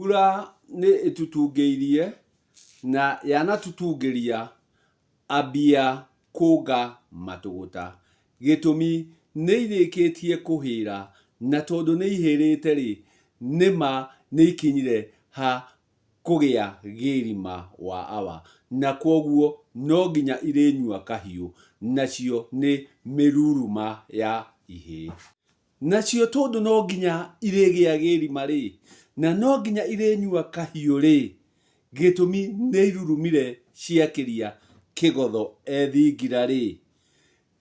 Mbura nĩ ĩtutungĩirie na yanatutungĩria ambia kũnga matũgũta. Gĩtũmi nĩ irĩkĩtie kũhĩra na tondũ nĩ ihĩrĩte-rĩ, nĩma nĩ ikinyire ha kũgĩa gĩrima wa awa na kwoguo no nginya irĩnyua kahiũ, nacio nĩ mĩruruma ya ihĩĩ. Nacio tondũ no nginya irĩgĩa gĩrima-rĩ, na no nginya irĩnyua kahiũ-rĩ, gĩtũmi nĩirurumire ciakĩria kĩgotho e thingira-rĩ,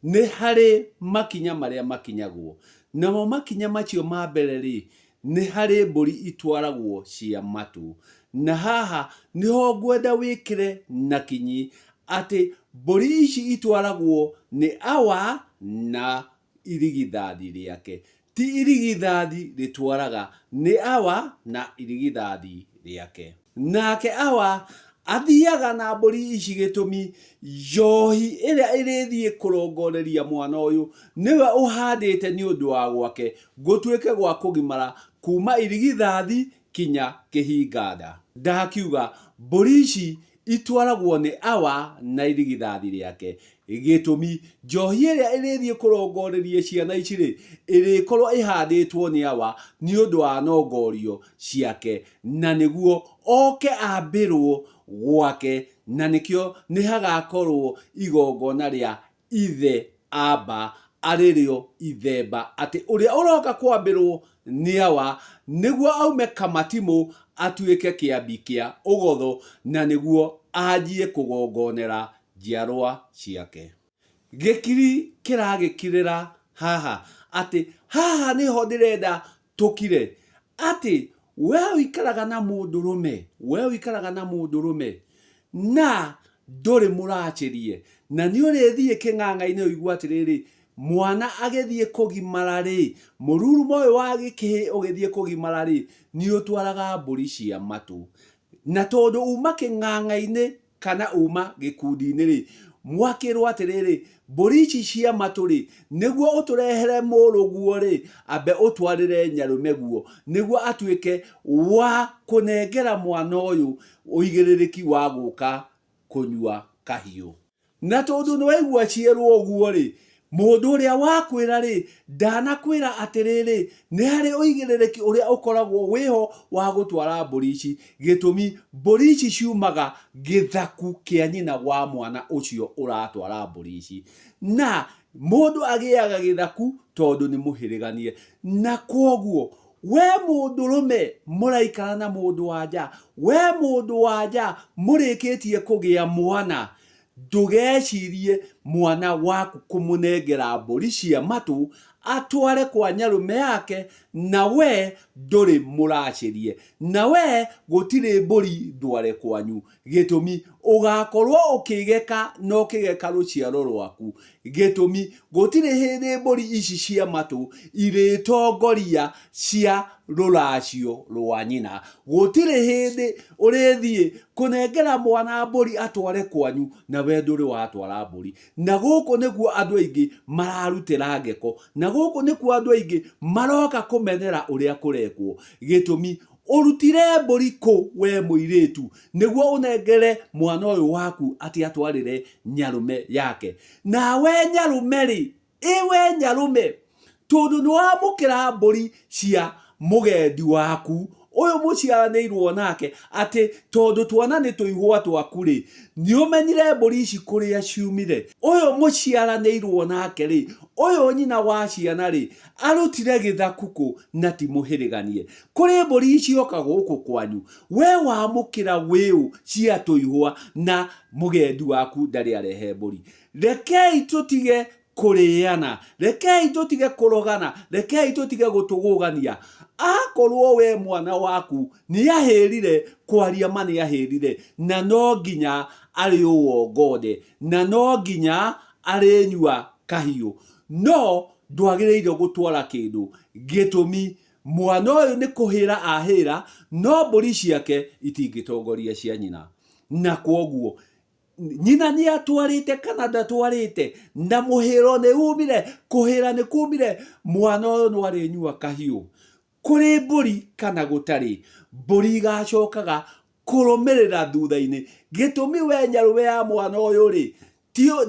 nĩ harĩ makinya marĩa makinyagwo. Namo makinya macio ma mbere-rĩ, nĩ harĩ mbũri itwaragwo cia matũ. Na haha nĩho ngwenda wĩkĩre na kinyi atĩ mbũri ici itwaragwo nĩ awa na irigithathi rĩake. Ti irigithathi rĩtwaraga, nĩ Awa na irigithathi rĩake. Nake Awa athiaga na mbũri ici gĩtũmi njohi ĩrĩa ĩrĩthiĩ kũrongoreria mwana ũyũ nĩwe ũhandĩte nĩ ũndũ wa gwake gũtuĩke gwa kũgimara kuma irigithathi kinya kĩhinga nda. Ndakiuga mbũri ici itwaragwo nĩ Awa na irigithathi rĩake. Gĩtũmi, njohi ĩrĩa ĩrĩthiĩ kũrongoreria ciana ici-rĩ, ĩrĩkorwo ĩhandĩtwo nĩ Awa nĩ ũndũ wa nongorio ciake, na nĩguo oke ambĩrwo gwake, na nĩkĩo nĩhagakorwo igongona rĩa ithe amba arĩ rĩo ithemba atĩ ũrĩa ũroka kwambĩrwo nĩ awa nĩguo aume kamatimũ atuĩke kĩambi kĩa ũgotho na nĩguo anjie kũgongonera njiarwa ciake. Gĩkiri kĩragĩkirĩra haha atĩ haha nĩho ndĩrenda tũkire atĩ we ũikaraga na mũndũrũme, we ũikaraga na mũndũrũme na ndũrĩ mũracĩrie na nĩ ũrĩthiĩ kĩng'ang'a-inĩ ũigue atĩrĩrĩ, mwana agĩthiĩ kũgimara rĩ, mũrurumo ũyũ wa gĩkĩhĩ ũgĩthiĩ kũgimara rĩ, nĩ ũtwaraga mbũri cia matũ. Na tondũ uma kĩng'ang'a-inĩ kana uma gĩkundi-inĩ-rĩ, mwakĩrwo atĩrĩrĩ, mbũri ici cia matũ-rĩ, nĩguo ũtũrehere mũrũguo-rĩ, ambe ũtwarĩre nyarũme guo, nĩguo atuĩke wa kũnengera mwana ũyũ ũigĩrĩrĩki wa gũka kũnyua kahiũ. Na tondũ nĩwaigua cierwo ũguo-rĩ, mũndũ ũrĩa wakwĩra-rĩ, ndanakwĩra atĩrĩrĩ, nĩ harĩ ũigĩrĩrĩki ũrĩa ũkoragwo wĩho wa gũtwara mbũri ici. Gĩtũmi, mbũri ici ciumaga gĩthaku kĩa nyina wa mwana ũcio ũratwara mbũri ici. Na mũndũ agĩaga gĩthaku tondũ nĩ mũhĩrĩganie. Na kwoguo, we mũndũrũme mũraikara na mũndũ wa nja, we mũndũ wa nja mũrĩkĩtie kũgĩa mwana, Ndũgecirie mwana waku kũmũnengera mbũri cia matũ atware kwa nyarũme yake na we ndũrĩ mũracĩrie. Na we gũtirĩ mbũri ndware kwanyu. Gĩtũmi, ũgakorwo ũkĩgeka na ũkĩgeka rũciaro rwaku. Gĩtũmi, gũtirĩ hĩndĩ mbũri ici cia matũ irĩtongoria cia rũracio rwa nyina. Gũtirĩ hĩndĩ ũrĩthiĩ kũnengera mwana mbũri atware kwanyu na we ndũrĩ watwara mbũri. Na gũkũ nĩkuo andũ aingĩ mararutĩra ngeko, na gũkũ nĩkuo andũ aingĩ maroka kũmenera ũrĩa kũrekwo. Gĩtũmi, ũrutire mbũri kũ we mũirĩtu nĩguo ũnengere mwana ũyũ waku atĩ atwarĩre nyarũme yake? Nawe nyarũme-rĩ, Ĩ we nyarũme, tondũ nĩwamũkĩra mbũri cia mũgendi waku ũyũ mũciaranĩirwo nake, atĩ tondũ twana nĩ tũihwa twaku-rĩ, nĩũmenyire mbũri ici kũrĩa ciumire? Ũyũ mũciaranĩirwo nake-rĩ, ũyũ nyina wa ciana-rĩ, arutire gĩthaku kũ na ti mũhĩrĩganie? Kũrĩ mbũri cioka gũkũ kwanyu, we wamũkĩra wĩũ cia tũihwa na mũgendi waku ndarĩ arehe mbũri? Rekei tũtige kũrĩana, rekei tũtige kũrogana, rekei tũtige gũtũgũgania. Akorwo we mwana waku nĩahĩrire, kwaria ma nĩahĩrire, na no nginya arĩũo ngonde, na no nginya arĩnyua kahiũ, no ndwagĩrĩire gũtwara kĩndũ. Gĩtũmi, mwana ũyũ nĩ kũhĩra ahĩra, no mbũri ciake itingĩtongoria cia nyina. Na kwoguo nyina nĩ atwarĩte kana ndatwarĩte na mũhĩro nĩ umire kũhĩra nĩ kumire mwana ũyũ no arĩnyua kahiũ. Kũrĩ mbũri kana gũtarĩ, mbũri igacokaga kũrũmĩrĩra thutha-inĩ. Gĩtũmi we nyarũme ya mwana ũyũ-rĩ,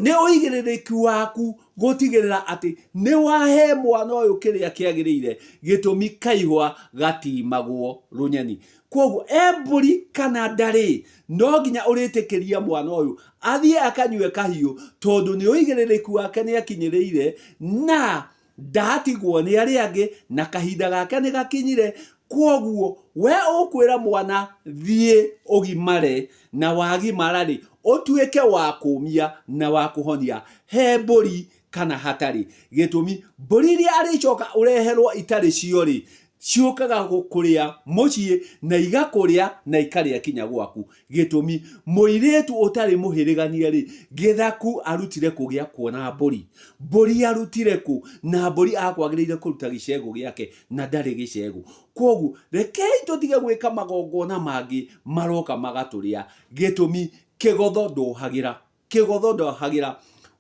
nĩ ũigĩrĩrĩki waku gũtigĩrĩra atĩ nĩ wahe mwana ũyũ kĩrĩa kĩagĩrĩire. Gĩtũmi kaihwa gatimagwo rũnyeni. Kwoguo e mbũri kana ndarĩ, no nginya ũrĩtĩkĩria mwana ũyũ athiĩ akanyue kahiũ, tondũ nĩ ũigĩrĩrĩki wake nĩ akinyĩrĩire na ndatigwo nĩ arĩa angĩ na kahinda gake nĩ gakinyire. Kwoguo we ũkwĩra mwana thiĩ ũgimare, na wagimara rĩ, ũtuĩke wa kũmia na wa kũhonia he mbũri kana hatarĩ. Gĩtũmi, mbũri iria arĩcoka ũreherwo itarĩ cio rĩ, ciũkaga gũkũrĩa mũciĩ na igakũrĩa na ikarĩa kinya gwaku. Gĩtũmi, mũirĩtu ũtarĩ mũhĩrĩganie rĩ, gĩthaku arutire kũ gĩa kuona mbũri? Mbũri arutire kũ? Na mbũri akwagĩrĩire kũruta gĩcegũ gĩake na ndarĩ gĩcegũ. Kwoguo, rekei tũtige gwĩka magongona mangĩ maroka magatũrĩa. Gĩtũmi, kĩgotho ndũhagĩra. Kĩgotho ndohagĩra.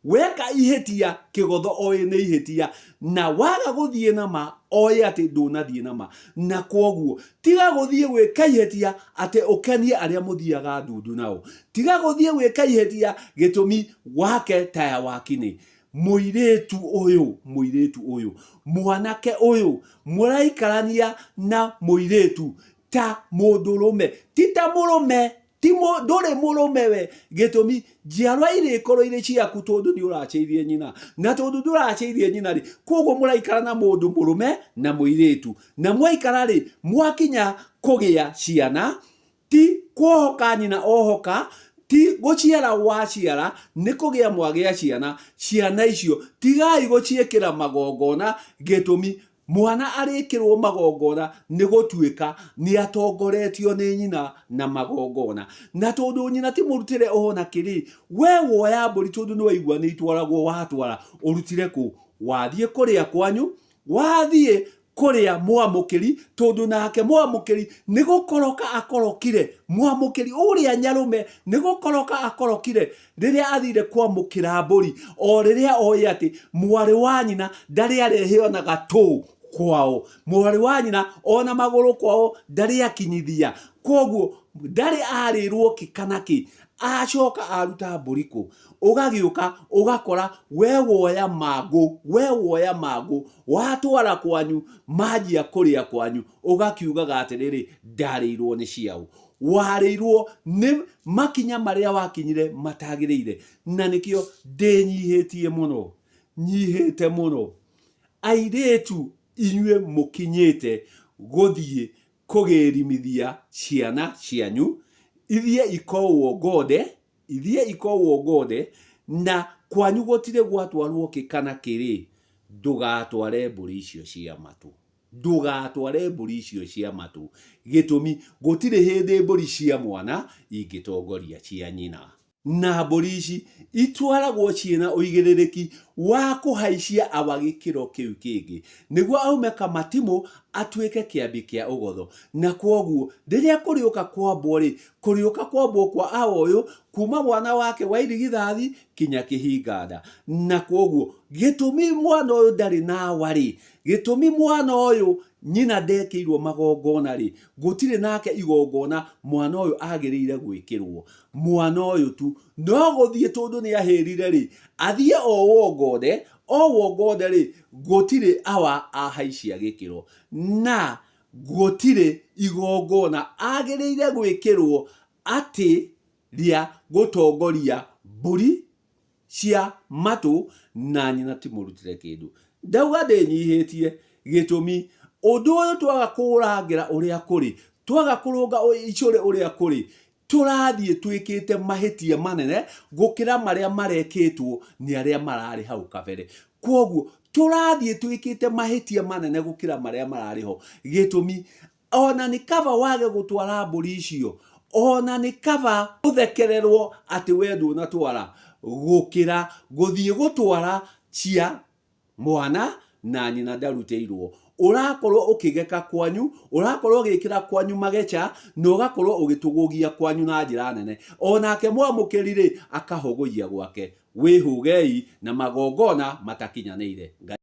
Weka ihĩtia, kĩgotho oĩ nĩ ihĩtia, na waga gũthiĩ na ma, oĩ atĩ ndũnathiĩ na ma. Na kwoguo, tiga gũthiĩ gwĩka ihĩtia atĩ ũkenie arĩa mũthiaga ndundu nao. Tiga gũthiĩ gwĩka ihĩtia gĩtũmi wake taya wakinĩ. Mũirĩtu ũyũ, mũirĩtu ũyũ, mwanake ũyũ, mũraikarania na mũirĩtu ta mũndũrũme, ti ta mũrũme. Ti ndũrĩ mũrũme we. Gĩtũmi, njiarwa irĩkorwo irĩ ciaku tondũ nĩ ũracĩirie nyina. Na tondũ ndũracĩirie nyina rĩ, kwoguo mũraikara na mũndũ mũrũme na mũirĩtu. Na mwaikara rĩ, mwakinya kũgĩa ciana, ti kwohoka nyina ohoka, ti gũciara waciara, nĩ kũgĩa mwagĩa ciana. Ciana icio, tigai gũciĩkĩra magongona, gĩtũmi, Mwana arĩkĩrwo magongona nĩ gũtuĩka nĩ atongoretio nĩ nyina na magongona. Na tondũ nyina ti mũrutĩre ona kĩ-rĩ, we woya mbũri tondũ nĩ waigua nĩ itwaragwo watwara, ũrutire kũ? Wathiĩ kũrĩa kwanyu, wathiĩ kũrĩa mwamũkĩri, tondũ nake mwamũkĩri nĩ gũkoroka akorokire, mwamũkĩri ũrĩa nyarũme nĩ gũkoroka akorokire Rĩrĩa athire kwamũkĩra mbũri, o rĩrĩa oĩ atĩ mwarĩ wa nyina ndarĩ arehe ona gatũ kwao, mwarĩ wa nyina ona magũrũ kwao ndarĩ akinyithia, kwoguo ndarĩ arĩrwo kĩ kana kĩ, acoka aruta mbũri kũ? Ũgagĩũka ũgakora we woya mangũ, we woya mangũ watwara kwanyu, manjia kũrĩa kwanyu, ũgakiugaga atĩrĩrĩ, ndarĩirwo nĩ ciaũ. Warĩirwo nĩ makinya marĩa wakinyire matagĩrĩire. Na nĩkĩo ndĩnyihĩtie mũno, nyihĩte mũno. Airĩtu inyuĩ mũkinyĩte gũthiĩ kũgĩrimithia ciana cianyu, ithiĩ ikowo ngonde, ithiĩ ikowo ngonde, na kwanyu gũtirĩ gwatwarwo kĩ kana kĩ-rĩ, ndũgatware mbũri icio cia matũ. Ndũgatware mbũri icio cia matũ. Gĩtũmi, gũtirĩ hĩndĩ mbũri cia mwana ingĩtongoria cia nyina. Na mbũri ici itwaragwo ciĩna ũigĩrĩrĩki wa kũhaicia awa gĩkĩro kĩu kĩngĩ, nĩguo aume kamatimũ atuĩke kĩambi kĩa ũgotho. Na kwoguo, rĩrĩa kũrĩũka kwambwo-rĩ, kũrĩũka kwambwo kwa awa ũyũ, kuuma mwana wake wa irigithathi kinya kĩhinga nda. Na kwoguo, gĩtũmi mwana ũyũ ndarĩ na awa-rĩ, Gĩtũmi mwana ũyũ nyina ndekĩirwo magongona-rĩ, gũtirĩ nake igongona mwana ũyũ agĩrĩire gwĩkĩrwo. Mwana ũyũ tu no gũthiĩ tondũ nĩ ahĩrire-rĩ, athiĩ owwo ngonde, owwo ngonde-rĩ, gũtirĩ awa ahaicia gĩkĩro. Na gũtirĩ igongona agĩrĩire gwĩkĩrwo atĩ rĩa gũtongoria mbũri cia matũ na nyina ti mũrutĩre kĩndũ. Ndauga ndĩnyihĩtie gĩtũmi ũndũ ũyũ twaga kũũrangĩra ũrĩa kũrĩ, twaga kũrũnga icũrĩ ũrĩa kũrĩ, tũrathiĩ twĩkĩte mahĩtia manene gũkĩra marĩa marekĩtwo nĩ arĩa mararĩ hau kabere. Kwoguo tũrathiĩ twĩkĩte mahĩtia manene gũkĩra marĩa mararĩ ho. Gĩtũmi Ona nĩ kaba wage gũtwara mbũri icio, ona nĩ kaba ũthekererwo atĩ we ndũnatwara, gũkĩra gũthiĩ gũtwara cia mwana na nyina ndarutĩirwo. Ũrakorwo ũkĩgeka kwanyu, ũrakorwo ũgĩkĩra kwanyu mageca, na ũgakorwo ũgĩtũgũgia kwanyu na njĩra nene. Onake mwamũkĩri-rĩ, akahũgũiya gwake. Wĩhũgei na magongona matakinyanĩire. Ngai.